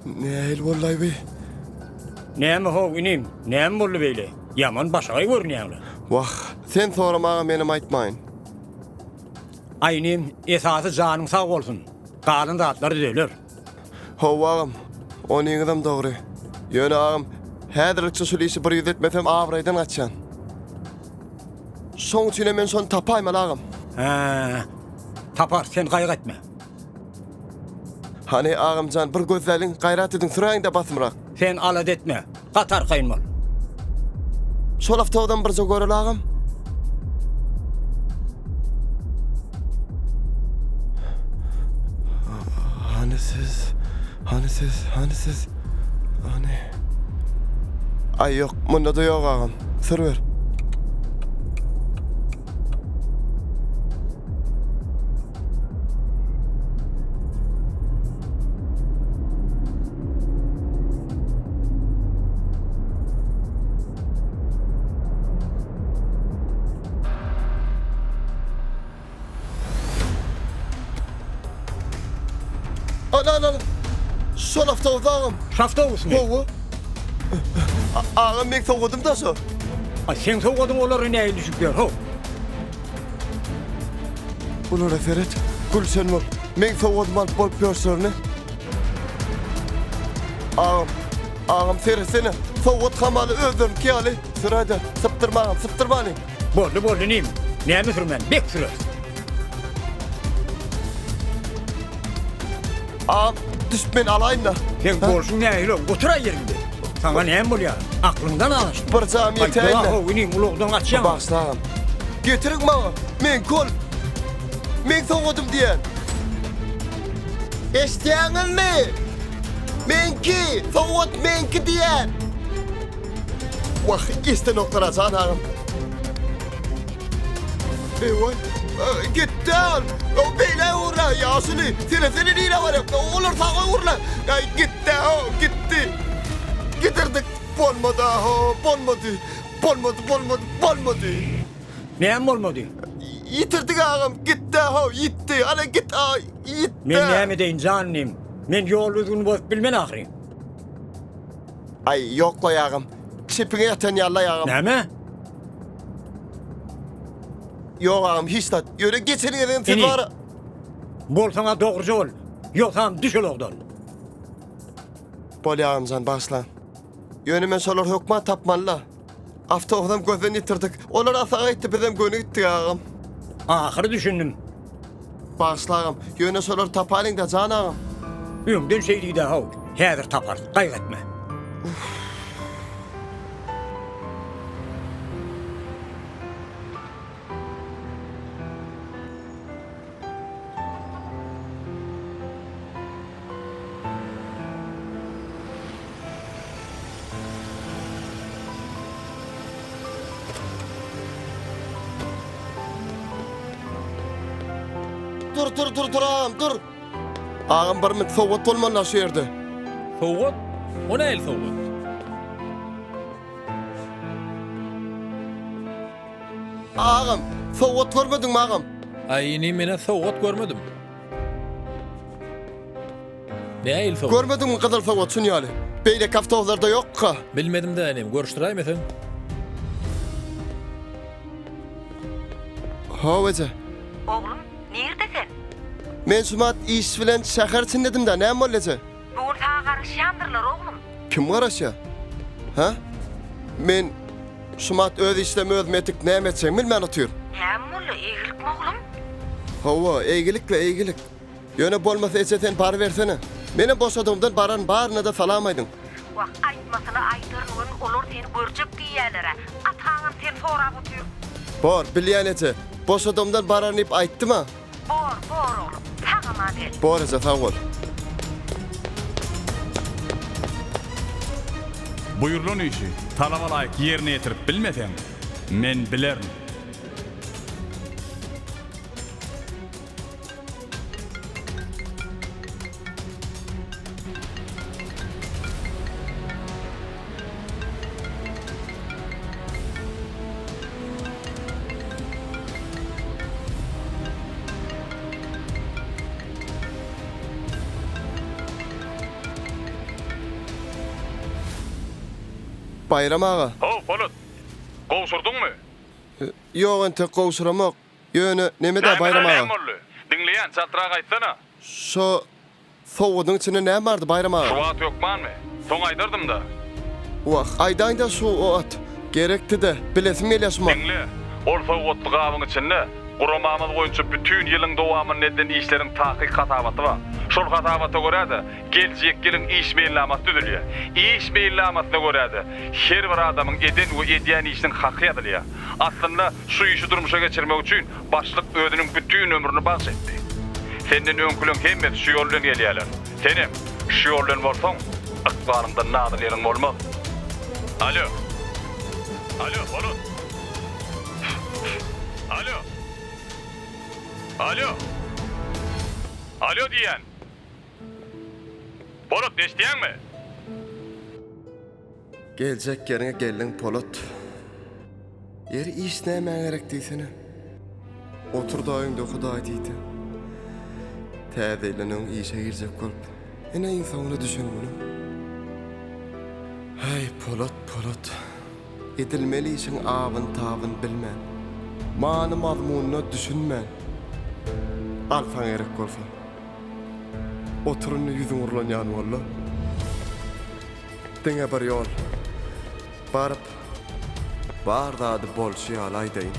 Nähili boldy-aý bi? Näme how, inim, näme boldy beýle? Ýaman başagaý görünýäň-le. Wah, sen soramaga menem aýtmaýyn. Aý inim, esasy janyň sag bolsun. Galan zatlar düzeler. Hawa agam, onyňyzam dogry. Ýöne agam, häzirlikçe şul işi bir ýüz etmesem abraýdan gaçýan. Şoň üçinem men şony tapaýmaly agam. Hä, taparys, sen gaýgy etme. Hany, agam jan, bir gözläliň, gaýrat ediň, süräýiň-dä basymrak. Sen alada etme, gaty arkaýyn bol. Şol awtobusam birje göreli, agam. Hany siz, hany siz, hany siz, hany. Aý, ýok, munda-da ýok, agam. Sür ber. Ana, ana, ana. Şol awtobus agam. Şu awtobusmy? Hawa. Agam meň sowgadym da şo. A seň sowgadyň olara nähili düşüp ýör, how? Bulara seret, gülşen bolup, meň sowgadymy alyp bolup ýörşlerini. Agam, agam seretsene, sowgat hamaly özleriniki ýaly. Süräýdä, sypdyrma agam, sypdyrmany. Boldy, boldy inim. Näme sürmän, bek süreris. Agam, düşüp men alaýyn-da. Seň bolşuň nähili, oturaý ýeriňde. Saňa näme bolýar? Aklyňdan azaşdyň. Bir jam ýetäýin-de. Aý, how, inim, ulagdan gaçýaň. Bagyşla agam. Getiriň maňa, meňki ol. Meň sowgadym diýen. Eşidýäňizmi? Meňki, sowgat meňki diýen. Wah, eşidenoklar-a jan agam. Eý-waý, gitdi ol. O beýle urla, ýaşuly. Seretsene nirä barýar. Olar saga urla. Aý, gitdi, o, gitdi. Gidirdik. Bolmady, ho, bolmady. Bolmady, bolmady, bolmady. Näme bolmady? Ýitirdik agam, gitdi, ho, ýitdi. Ana git, a, ýitdi. Men näme edeýin, jan inim? Men ýol düzgünini bozup bilmen ahyryn. Aý, ýok-laý agam. Çepiňe ýatan ýaly-laý agam. Näme? Ýok agam, hiç zat. Ýöne geçen gezegem siz Inim, bar. bolsaň-a dogruja bol. Ýogsam düş ulagdan. Bolýa agamjan, bagyşlaň. Ýöne men şolary hökman tapmaly-la. Awtobusam gözden ýitirdik. Olar asaga gitdi, bizem göni gitdik agam. Ahyry düşündim. Bagyşla agam, ýöne şolary tapalyň-da, jan agam. Öňden şeý diý-dä how, häzir taparys, gaýgy etme. Dur dur dur dur agam dur. Agam bir minut sowgat bolmaly şu ýerde. Sowgat? O nähili sowgat? Agam, sowgat görmediňmi agam? Aý inim menä sowgat görmedim. Nähili sowgat? Görmediňmi gyzyl sowgat şun ýaly. Beýleki awtobuslarda ýokka. Bilmedim-dä inim, görüşdiräýmeseň. Haw eje. Oglum, nirde sen? Men şumat iş bilen şäher içindedim-dä, näme boldy eje? Bu gün saňa garaşýandyrlar, oglum. Kim garaşýar? Hä? Men şumat öz işlem özüm etik näme etjegimi bilmän otyryn. Näme boldy, eýgilikmi oglum? Hawa, eýgilik-le, eýgilik. Ýöne bolmasa eje sen barybersene. Menem boşadygymdan bararyn baryna-da salam aýdyň. Wah, aýtmasyny aýdaryn welin olar seni görjek diýýäler-ä. Ataňam seni sorap otyr. Bor, bilýän eje. Boşadygymdan bararyn diýip aýtdym-a. Bor, bor oglum. Sag-aman gel. Bor eje, sag bol. Buýrulan işi talaba laýyk ýerine ýetirip bilmeseň, men bilerin. Baýram aga. How, Polat! Gowşurdyňmy? Ýok, entek gowşuramok. Ýöne, neme-dä, Baýram aga. Näme boldy? Diňleýän, çaltrak aýtsana. Şo sowgadyň içinde näme bardy, Baýram aga? Şu wagt hökmanmy? Soň aýdardym-da. Wah, aýdaýda şu at. Gerekdi-de, bilesim gelýär şu Diňle, ol sowgatly gabyň içinde. Guramamyz boýunça bütin ýylyň dowamynda edilen işleriň takyk hasabaty bar. Şol hasabata görä-de, geljek ýylyň iş meýilnamasy düzülýär. Iş meýilnamasyna görä-de, her bir adamyň eden we edýän işiniň haky ýazylýar. Aslynda, şu işi durmuşa geçirmek üçin başlyk özüniň bütin ömrüni bagyş etdi. Senden öňküleň hemmesi şu ýol bilen gelýärler. Senem şu ýol bilen bolsaň, ykbalyňda nadyl ýeriň bolmaz. Alo. Alo, Polat. Alo. Alo. Alo diýýän. Polat, eşidýäňmi? Geljek ýeriňe geldiň Polat. Ýeri iş nämä gerek diýsene. Otur-da öýüňde Hudaý diýdi. Täze ýyldan öň işe girjek bolup, ine iň soňunda düşen günüm. Häý, Polat, Polat. Edilmeli işiň abyny-tabyny bilmän, many-mazmunyna düşünmän, alsaň gerek bolsa. Otur indi ýüzüň urlan ýaly boldy. Diňe bir ýol. Baryp, bar zady bolşy ýaly aýdaýyn.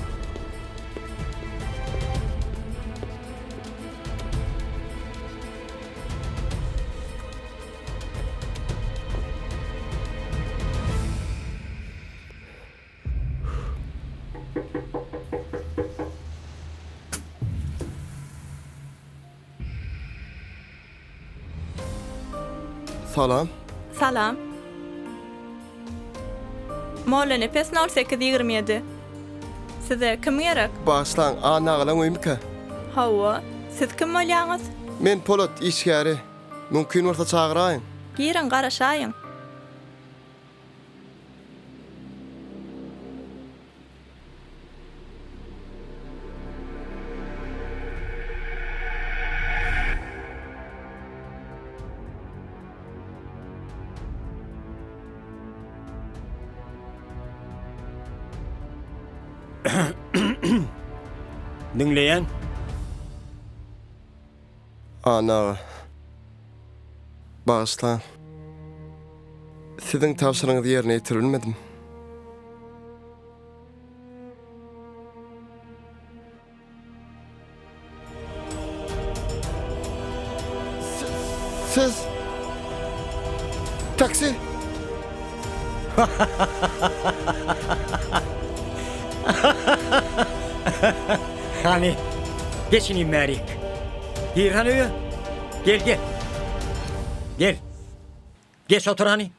Salam. Salam. Mollanepes nol 8 27. Size kim gerek? Bagyşlaň, Anna agalaň öýümikä? Hawa. Siz kim bolýaňyz? Men Polat, işgäri. Mümkin bolsa çagyraýyň. Giriň, garaşaýyň. Diňleýän. Anna aga. Bagyşlaň. Siziň tabşyrygyňyzy ýerine ýetirip bilmedim. Siz Taksi Hany, geç inim bärik. Gir hany öýe. Gel, gel. Gel. Geç otur hany.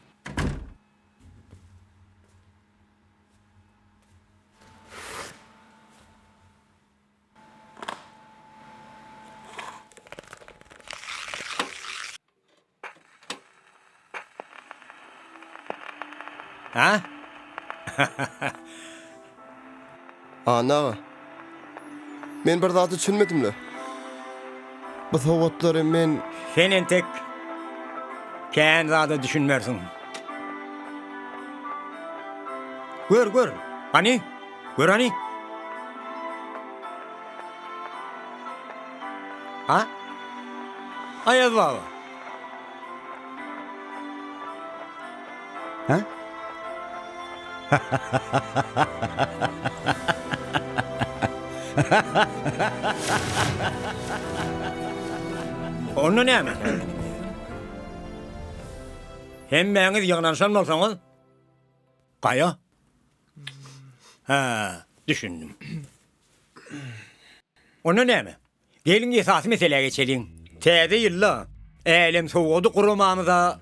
Ha? Anna aga. Men bir zada düşünmedim-le. Bu sowgatlary men... Sen entek kän zada düşünmersiň. Gör, gör. Hany, gör hany. Ha? Aýaz baba. Ha? Onda näme? Hemmäňiz ýygnanyşan bolsaňyz, Gaýa. Hä, düşündim. Onda näme? Geliň esasy meselä geçeliň. Täze ýylda Älem sowgady guramamyza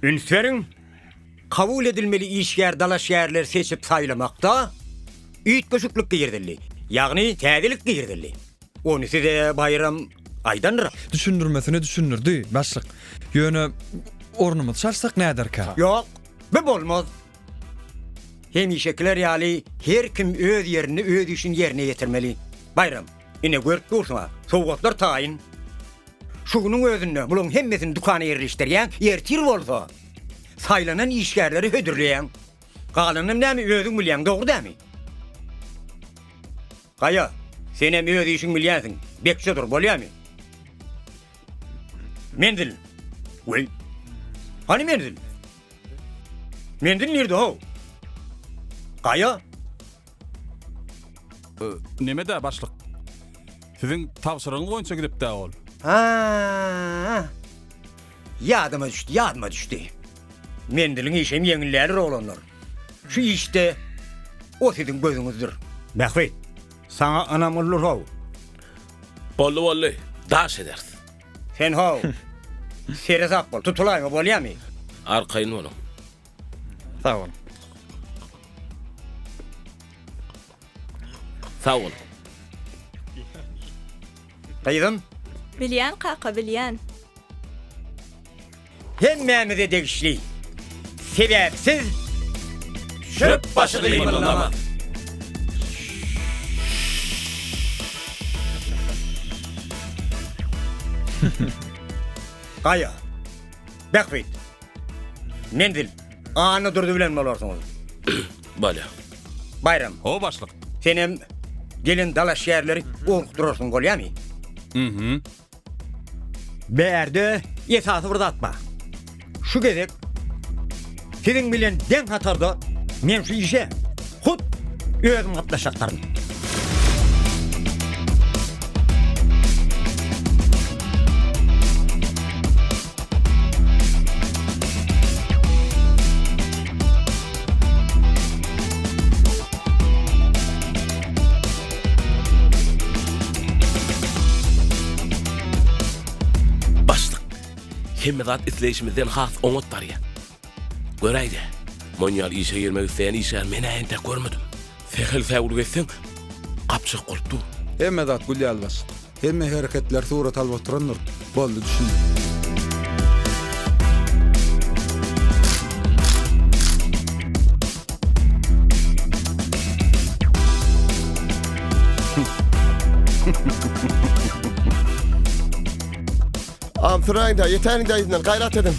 üns beriň. Kabul edilmeli işgär dalaşgärleri seçip saýlamakda üýtgeşiklik girizildi. Ýagny täzelik girizildi. Ony size Baýram aýdandyr. Düşündirmesine düşündirdi, başlyk. Ýöne ornumyzy çalşsak näderkä? Ýok, bu bolmaz. Hemişekiler ýaly her kim öz ýerinde öz işini ýerine ýetirmeli. Baýram, ine görüp dursuň-a, sowgatlar taýyn. Şu günüň özünde bularyň hemmesini dükana ýerleşdirýäň, ertir bolsa saýlanan işgärlere hödürleýäň. Galanynam näme özüň bilýäň, dogry dämi? Gaýa, senem öz işiňi bilýänsiň, bekje dur, bolýamy? Menzil. Weý. Hany menzil? Menzil nirde how? Gaýa. Neme-dä, başlyk? Siziň tabşyrygyňyz boýunça gidipdä ol. Ha-a. Ýadyma düşdi, ýadyma düşdi. Menziliň işem ýeňil däldir oglanlar. Şu işde o siziň gözüňizdir. Bähbit, saňa ynam uludyr-how. Boldy, boldy. Daş ederis. Sen how, seresap bol, tutulaýma bolýamy? Arkaýyn boluň. Sag boluň. Sag bol. Gyzym. Bilýän kaka, bilýän. Hemmämize degişli. Sebäpsiz çöp başy gymyldamaz. Gaýa. Bähbit. Menzil. Annadurdy bilen bolarsyňyz. Bolýa. Baýram. Ho başlyk. Senem gelen dalaşgärleri gorkdurarsyň bolýamy? Mhm. Bärde esasy bir zat bar. Şu gezek siziň bilen deň hatarda men şu işe hut özüm gatnaşjakdyryn. Başlyk, hemme zat isleýşimizden has oňat barýar. Göräý-dä, munýaly işe girmek isleýän işgär men-ä entek görmedim. Sähel säwlik etseň, gapjak bolup dur. Hemme zat gül ýaly başlyk. Hemme hereketleri surata alyp oturandyr. Boldy düşündim. Am süräýiň-dä, ýetäýiň-dä yzyndan, gaýrat ediň.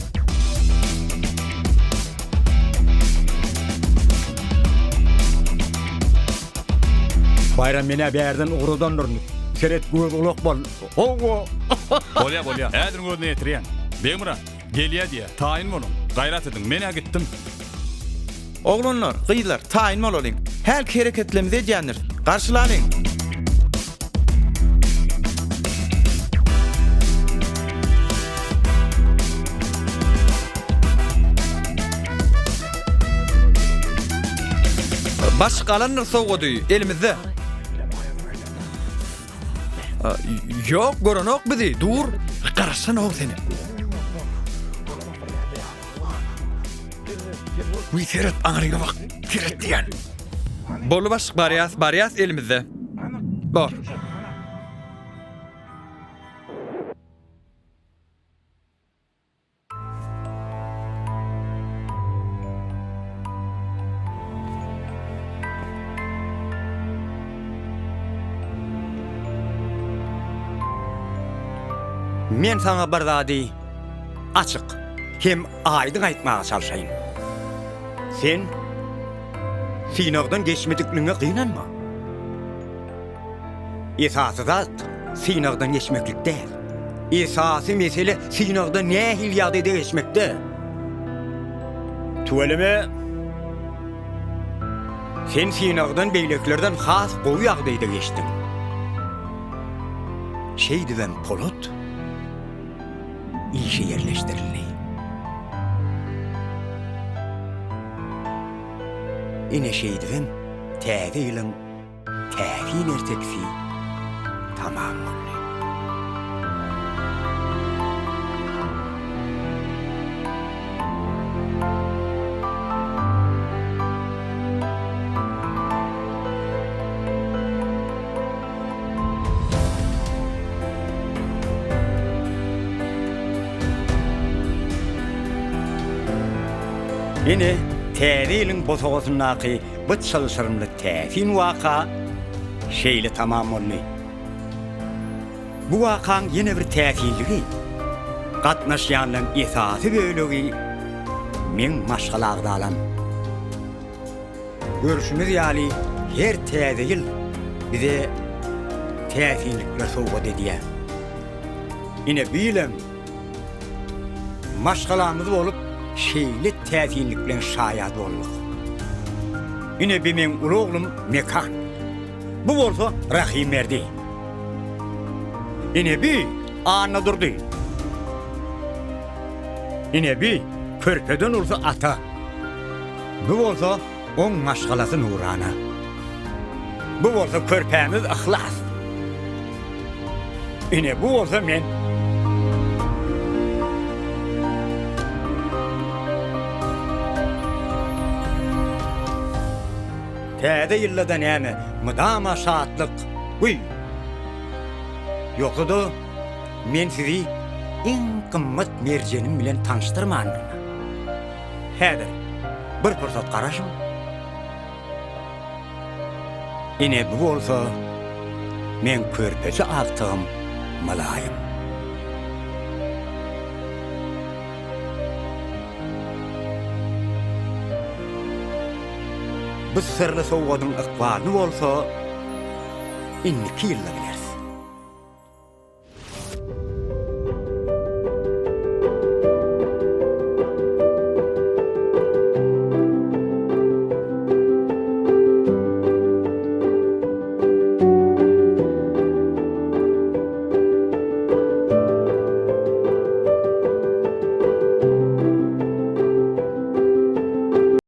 Baýram menä bärden ugradandyryn. Seret göz gulak bol. Howwa. Bolýa bolýa. Häziriň özüne ýetirýän. Begmyrat, gelýä diýä. Taýyn boluň. Gaýrat ediň. Men-ä gitdim. Oglanlar, gyzlar, taýyn bolalyň. Hälki hereketlerimizi edýändiris. Garşylalyň! Başlyk alandyr sowgady, elimizde. Ýok, görenok bizi, dur. Garaşsana-ow senem. Wiý seret aňryňa bak. Seret diýýän. Boldy başlyk barýas, barýas elimizde. Bor. Men saňa bir zady açyk hem aýdyň aýtmaga çalşaýyn. Sen synagdan geçmedikligiňe gynanma. Esasy zat synagdan geçmeklik däl. Esasy mesele synagdan nähili ýagdaýda geçmekde. Tüweleme, sen synagdan beýlekilerden has gowy ýagdaýda geçdiň. Şeýdibem Polat işe ýerleşdirildi. Ine şeýdibem täze ýylyň Täsin ertekisi tamam boldy. Ine, Täze ýylyň bosagasyndaky Bu çylşyrymly täsin waka şeýle tamam boldy. Bu wakaň ýene bir täsinligi, gatnaşýanlaryň esasy bölegi meň maşgala agzalam. Görşümiz ýaly, her täze ýyl bize täsinlikler sowgat edýär. Ine, bu ýylam Maşgalamyz bolup şeýle täsinlikleň şaýady bolduk. Ine bi meň uly oglum Mekan. Bu bolsa Rahymberdi. Ine bi, Annadurdy. Ine bi, körpeden ulusy Ata. Bu bolsa oň maşgalasy Nurana. Bu bolsa körpämiz Yhlas. Ine bu bolsa men. Täze ýylda-da näme, mydama şatlyk, güý. Ýogsa-da, men sizi iň gymmat merjenim bilen tanyşdyrmandyryn. Häzir, bir pursat garaşyň. Ine bu bolsa meň körpeje agtygym Mylaýym. Bu syrly sowgadyň ykbalyny bolsa indiki ýylda bileris.